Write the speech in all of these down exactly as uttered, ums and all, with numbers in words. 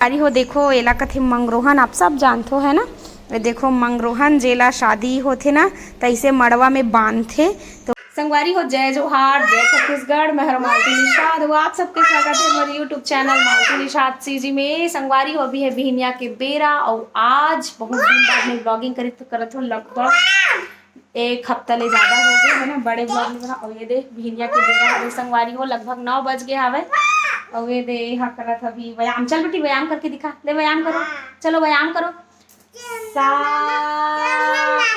संगवारी हो, देखो, एला कथे मंगरोहन, आप सब जानथो, है ना? ये देखो, मंगरोहन जेला शादी होथे ना, तइसे मड़वा में बांधथे। तो संगवारी हो, जय जोहार, जय छत्तीसगढ़, मैं हर मालती निषाद। वो आप सबके स्वागत है हमारे YouTube channel Malti Nishad CG में। संगवारी हो, अभी है बिहनिया के बेरा, और आज बहुत दिन बाद मैं ब्लॉगिंग करित करत हो, लगभग एक हफ्ता ले ज्यादा हो गए, है ना, बड़े ब्लॉग नहीं बना। और ये दे, बिहनिया के बेरा हवे संगवारी हो, लगभग नौ बज गए हवे। और ये दे, यहाँ करत अभी व्यायाम। चल बेटी, व्यायाम करके दिखा, ले व्यायाम करो, चलो व्यायाम करो। सा,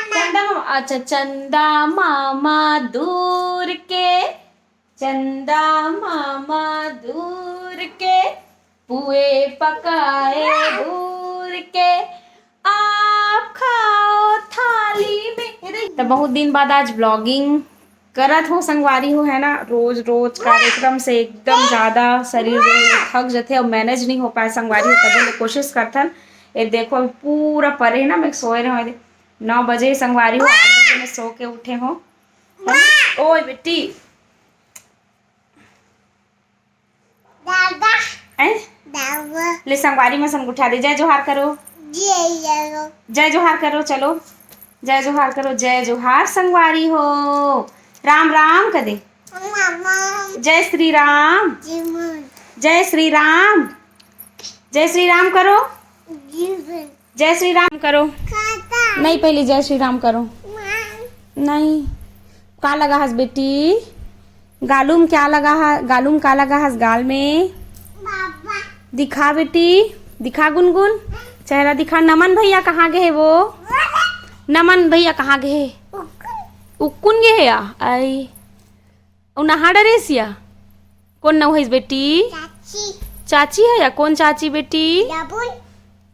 चंदा मामा, अच्छा, चंदा मामा दूर के, चंदा मामा दूर के, पुए पकाए दूर के, आप खाओ थाली में। तो बहुत दिन बाद आज ब्लॉगिंग करत हो संगवारी हो, है ना। रोज रोज कार्यक्रम से एकदम ज्यादा शरीर जो है वो थक जथे और मैनेज नहीं हो पाए संगवारी हो, तबे ले कोशिश करथन। ये देखो, अभी पूरा परे ना, मैं सोए रहे हूँ, नौ बजे संगवारी हो, आठ बजे मैं सो के उठे हूँ, है ना? ओए बेटी, दादा, हैं? दादा। ले संगवारी में संग उठा दे, जय जोहार करो। जय जोहार। जय जोहार करो, चलो जय जोहार करो, जय जोहार संगवारी हो। राम राम कदे। मामा। जय श्री राम। जीवन। जय श्री राम। जय श्री राम करो। जीवन। जय श्री राम करो। खाता। नहीं, पहले जय श्री राम करो। माँ। नहीं। का लगा हस बेटी? गालू में क्या लगा है? गालू में का लगा हस गाल में? बाबा। दिखा बेटी, दिखा गुनगुन, चेहरा दिखा। नमन भैया कहाँ गए वो? नमन भैया कहाँ गए? उकुन। उकुन गए या? आई। अउ नहा डरेस या? कोन नहइस बेटी? चाची। चाची है या? कोन चाची बेटी? साबुन।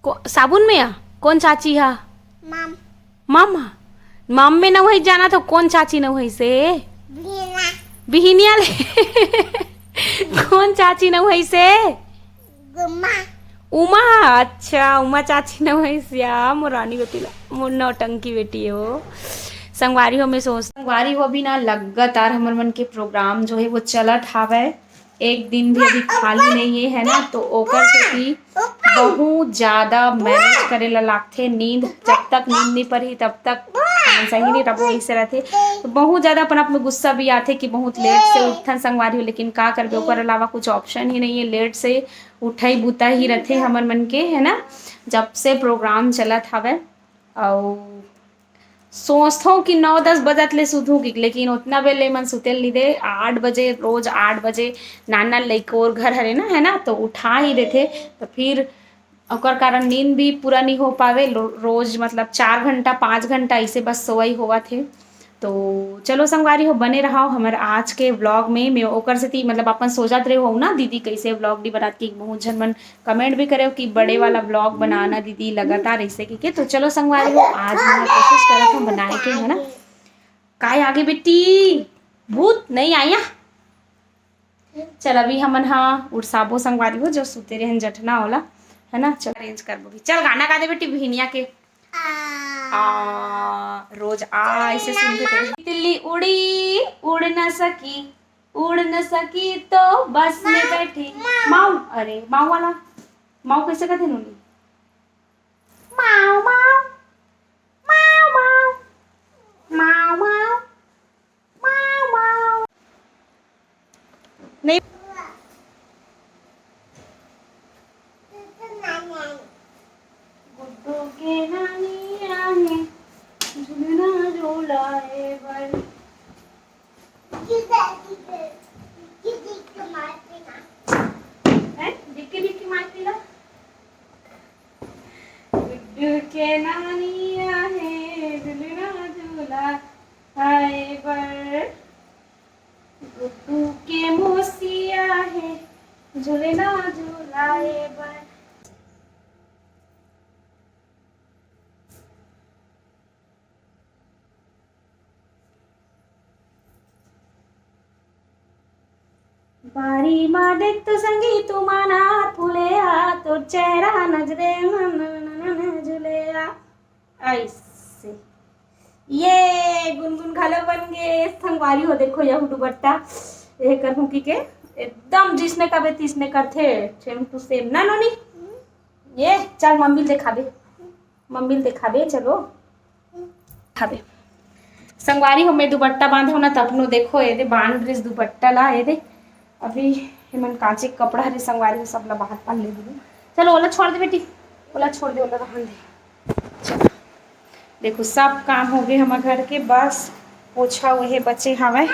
को-, साबुन में या? कोन चाची हा? मम। मम हा? मम में नहइस जाना तो कोन चाची नहइस हे? बिहनिया। बिहनिया ले। कोन चाची नहइस हे? उमा। उमा, अच्छा, उमा चाची नहइस या, मोर रानी बेटी ला, मोर नौटंकी बेटी हे वो। संगवारी हो, मैं सोच, संगवारी हो, अभी ना लगातार हमर मन के प्रोग्राम जो है वो चलत हावय, एक दिन भी अभी खाली नहीं है, है ना, तो ओकर सेती बहुत ज्यादा मैनेज करे ला लागथे। नींद, जब तक नींद नहीं पड़ही तब तक हमन सही नहीं रबो, ऐसे रहथे। तो बहुत ज्यादा अपन आप में गुस्सा भी आथे कि बहुत लेट से उठथन संगवारी हो, लेकिन का करबे, ओकर अलावा कुछ ऑप्शन ही नहीं है। लेट से उठई बुता ही रथे हमर मन के, है ना, जब से प्रोग्राम चलत हवे। अउ सोचथों कि नौ दस बजत ले सुतहूँ कि, लेकिन उतना बेर ले मन सुते ल नी दे। आठ बजे, रोज आठ बजे, नान नान लइकोर घर हरे ना, है ना, तो उठा ही देथे। तो फिर ओकर कारण नींद भी पूरा नहीं हो पावे। लो-, रोज मतलब चार घंटा, पाँच घंटा ऐसे बस सोवई होवत हे। तो चलो संगवारी हो, बने रहो हमर आज के व्लॉग में। मैं ओकर सेती मतलब अपन सोचत रहे हो ना दीदी कैसे व्लॉग नहीं बनात, कि बहुत झन मन कमेंट भी करे हो कि बड़े वाला व्लॉग बनाना दीदी लगातार ऐसे की के। तो चलो संगवारी हो, आज मैं कोशिश करत हूँ बनाए के, है ना। काय आगे बेटी, भूत नहीं आया। चल अभी हमन हा उड़साबो संगवारी हो, जो सुते रहन जठना ओला, है ना। चल अरेंज करबो भी। चल गाना गा दे बेटी बिहनिया के। आ, रोज आ ऐसे सुनते थे। तिल्ली उड़ी, उड़ न सकी, उड़ न सकी तो बस में बैठी। माऊ, अरे माऊ वाला, माऊ कैसे कहते नूनी? माऊ, माऊ, माऊ, माऊ, माऊ, माऊ, माऊ, माऊ। नहीं। गुड्डू के नानी आहे, झुलना झुलाए बर। हैं? डिक्की डिक्की मारती ना। गुड्डू के नानी आहे, झुलना झुलाए बर। गुड्डू के मौसी आहे, झुलना झुलाए बर। बारी मा देख तो संगी तुमन हा फूले हा, तोर चेहरा नजरे मन झुले हा। ऐसे ये गुनगुन घलो बन गे संगवारी हो। देखो यहू दुपट्टा ये कर हूँ कि के एकदम जिसने कबे तिसने करथे, same to same ना नोनी? चल मम्मी ल देखाबे, मम्मी ल देखाबे, चलो देखाबे। संगवारी हो, मैं दुपट्टा बांधे हो ना, त अपनो देखो, ये दे बांध रिस दुपट्टा ला, ये दे। अभी एमन कांचे के कपड़ा हरे संगवारी हो, सब ला बाहर पहन ले दूँ। चलो, ओला छोड़ दे बेटी, ओला छोड़ दे, ओला रहन दे। चलो, देखो, सब काम हो गए हमर घर के, बस पोछा वही बचे हवय,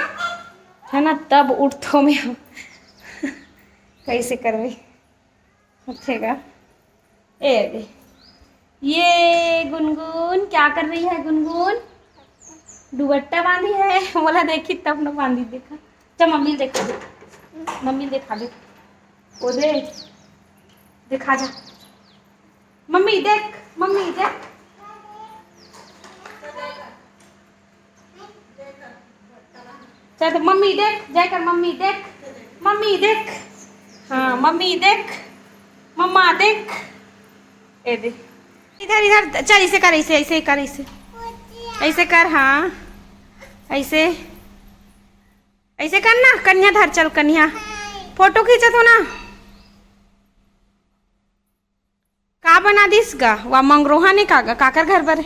है ना, तब उठथो मैं हम। कैसे करबे? उठेगा। ए दे। ये गुनगुन क्या कर रही है? गुनगुन दुपट्टा बांधी है। बोला, देखी तब न बांधी, देखा। चल मम्मी देखा दे, मम्मी देखा दे। ओ दे, देखा जा। मम्मी देख, मम्मी देख। चल तो मम्मी देख, जय कर, मम्मी देख, मम्मी देख। हाँ, मम्मी देख, मम्मा देख। ए दे, इधर, इधर चल, इसे कर, इसे, ऐसे कर, इसे, ऐसे कर। हाँ, ऐसे, ऐसे कर ना, कन्या धर, चल कन्या, फोटो खींचत हो ना। का बना दिस गा? वा मंगरोहन ए का गा? काकर घर बर?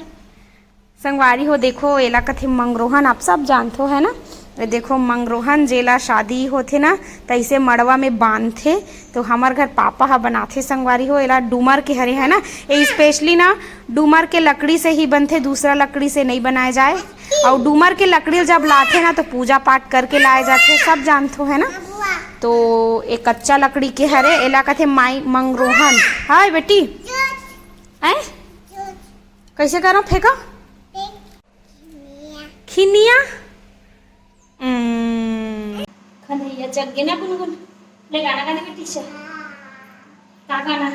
संगवारी हो, देखो, एला कथे मंगरोहन, आप सब जानथो, है ना? ये देखो, मंगरोहन जेला शादी होथे ना, तैसे मड़वा में बांधथे, तो हमर घर पापा ह बनाथे संगवारी हो। एला डूमर के हरे, है ना? ये स्पेशली ना डूमर के लकड़ी से ही बनथे, दूसरा लकड़ी से नहीं बनाए जाए। और डूमर के लकड़ी जब लाथे ना, तो पूजा पाठ करके लाए जाथे, सब जानथो, है ना? तो ये कच्चा लकड़ी के हरे, एला कथे माई मंगरोहन। हाय बेटी, हैं? कैसे करो, फेंको। खिनिया। हम्म। खनैया जग गे ना गुनगुन। ले गाना गा दे बेटी से। का गाना?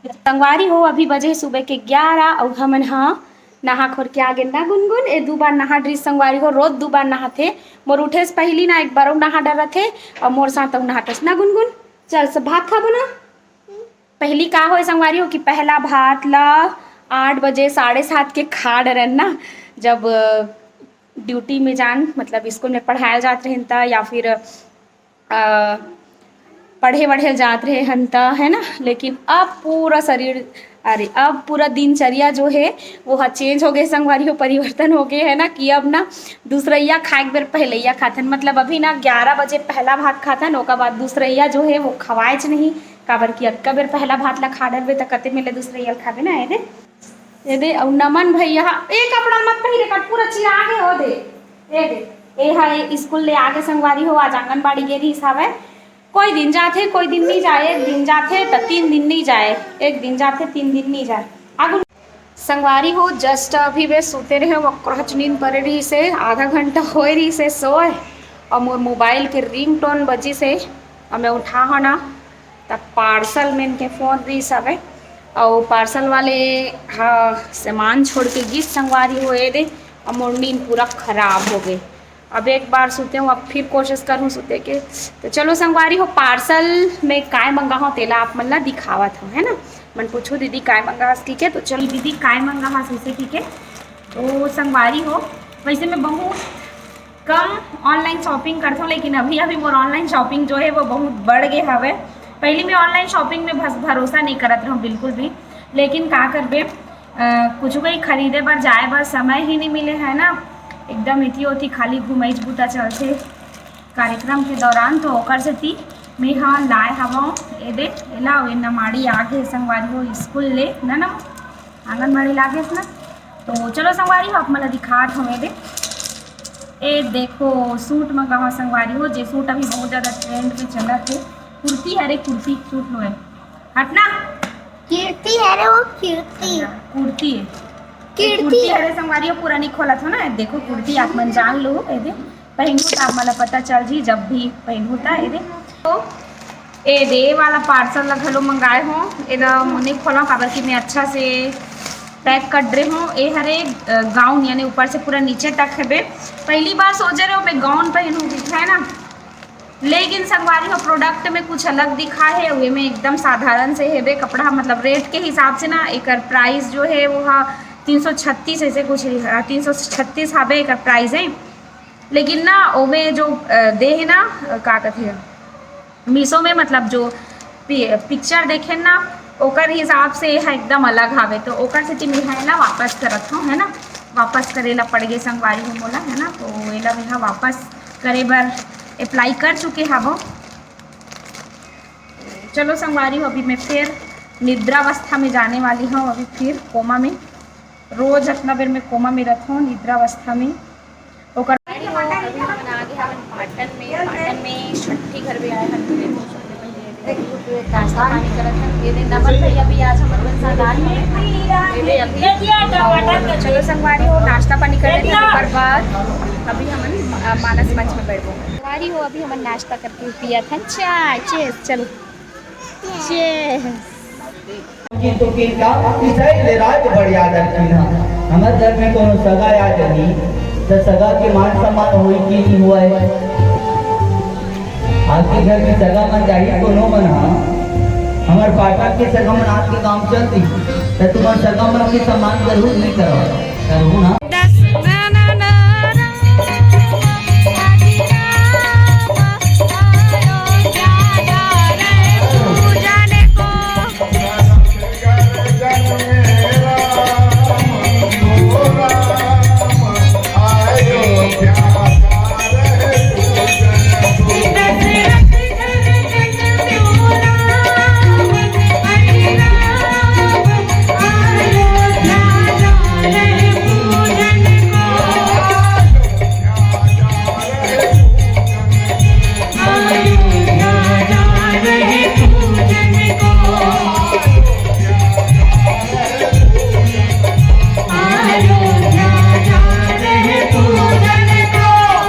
संगवारी हो, अभी बजे सुबह के ग्यारह, अउ हमन ह नहा खोर के आ गेन ना गुनगुन। ए दू बार नहा डरिस संगवारी हो, रोज दू बार नहाथे। मोर उठे से पहिली ना एक बार अउ नहा डरथे, अउ मोर साथ अउ नहाथस ना गुनगुन। चल, सब भात खाबो ना। पहिली का होय संगवारी हो कि पहला भात ला आठ बजे, साढ़े सात के खा डरन ना, जब ड्यूटी में जान, मतलब स्कूल में पढ़ाए जात रहेन त, या फिर अ, पढ़े वढ़े जात रहे हन त, है ना। लेकिन अब पूरा शरीर, अरे, अब पूरा दिनचर्या जो है वो ह चेंज हो गए संगवारी हो, परिवर्तन हो गए, है ना, कि अब ना दूसरैया खाए के बेर पहलैया खाथन। मतलब अभी ना ग्यारह बजे पहला भात खाथन, ओकर बाद दूसरैया जो है वो खवाएच नहीं, काबर कि अतका बेर पहला भात ला खा डरबे त कते में ले दूसरैया ल खाबे ना। ए दे, ए दे, अउ नमन भैया ह, ए कपड़ा मत पहिरे कर, पूरा चिरा गे हो दे। ए दे, ए हा ए स्कूल ले आगे संगवारी हो, आज आंगनबाड़ी गे रिहिस हावय। कोई दिन जाथे, कोई दिन नहीं जाए, एक दिन जाथे त तीन दिन नहीं जाए, एक दिन जाथे तीन दिन नहीं जाए। आगू संगवारी हो, जस्ट अभी वे सुते रहे, वो क्रच नींद परे रहिस हे, आधा घंटा होए रहिस हे सोए, अउ मोर मोबाइल के रिंगटोन बजिस हे, अउ मैं उठा हो ना, त पार्सल में के फोन रहिस हवे, अउ पार्सल वाले हा सामान छोड़ के गिस संगवारी हो, ए दे, अउ मोर नींद पूरा खराब हो गए। अब एक बार सुते हूँ, अब फिर कोशिश करूँ सुते के। तो चलो संगवारी हो, पार्सल में काय मंगा हो तेला आप मन ला दिखावत हूँ, है ना। मन पूछो दीदी काय मंगा हस, ठीक है। तो चलो दीदी काय मंगा हस इसे, ठीक है। तो संगवारी हो, वैसे मैं बहुत कम ऑनलाइन शॉपिंग करथो, लेकिन अभी अभी मोर ऑनलाइन शॉपिंग जो है वो बहुत बढ़ गए हवे। पहली मैं ऑनलाइन शॉपिंग में बस भरोसा नहीं करत रहूँ बिल्कुल भी, लेकिन का करबे, अ, कुछ कोई खरीदे बर जाए बर समय ही नहीं मिले है ना, एकदम इति ओती खाली घुमईच बुता चलथे कार्यक्रम के दौरान, तो ओकर सेती मैं ह लाए हवं ए दे एला, अउ ए नमाड़ी आ गे संगवारी हो स्कूल ले, ना ना आंगनबाड़ी लागे ना। तो चलो संगवारी हो, आप मन ला दिखात हवं ए दे, ए देखो सूट मंगावा संगवारी हो, जे सूट अभी बहुत ज्यादा ट्रेंड में चलत हे, कुर्ती हरे कुर्ती सूट लो है, हटना। कीर्ति है रे वो, कीर्ति। अच्छा, कुर्ती है। कीर्ति। कुर्ती है रे संगवारी हो, पूरा नहीं खोलत हो ना। देखो कुर्ती आप मन जान लो, ए दे पहनू त आप मन ला पता चल जी, जब भी पहनू त ए दे। तो ए दे वाला पार्सल ला घलो मंगाए हो, एला नहीं खोला काबर कि मैं अच्छा से पैक कर रहे हूँ। ए हरे अ, गाउन यानी ऊपर से पूरा नीचे तक हेबे। पहली बार सोचे रहे हो मैं गाउन पहनूंगी, है ना। लेकिन संगवारी हो प्रोडक्ट में कुछ अलग दिखा है, वे में एकदम साधारण से हेबे कपड़ा, मतलब रेट के हिसाब से ना एकर प्राइस जो है वो हा तीन सौ छत्तीस ऐसे कुछ, तीन सौ छत्तीस हाबे एकर प्राइस है। लेकिन ना ओमे जो अ, दे हे ना, अ, का कथे, मीशो में मतलब जो पि-, पिक्चर देखे ना, ओकर हिसाब से एहा एकदम अलग हावे, तो ओकर सेती मैं एला वापस करत हूँ, है ना। वापस करे ला पड़ गे संगवारी हो मोला, है ना। तो एला मैं वापस करे बर अप्लाई कर चुके हवो। चलो संगवारी हो, अभी मैं फिर निद्रावस्था में जाने वाली हूँ, अभी फिर कोमा में। रोज अतना बेर मैं कोमा में रहत हूँ, निद्रावस्था में। ओकर अभी हमन आ गे हवन पाटन में, पाटन में छट्ठी घर भी आए हन, तो देखो सबले पहले नाश्ता पानी करत हन। ये दे नमन भैया भी आज हमर मन संग आए हन। ये दे अभी चलो संगवारी हो, नाश्ता पानी कर लेथन, ओकर बाद अभी हमन, अ, मानस मंच में बैठबो। संगवारी हो, अभी हमन नाश्ता करके पियत हन चाय। Cheers, चलो। Cheers। किंतु किनका ईसाई ले राज बढ़िया दर कीन्हा। हमर घर में कोनो सगा आ जही, त सगा के मान सम्मान होई कि नहीं होय? आपके घर के सगा मन जाही कोनो मन हा, हमर पाटन के सगा मन आपके गांव चल दी, त तुमन सगा मन के सम्मान जरूर नहीं करवा, करहु ना?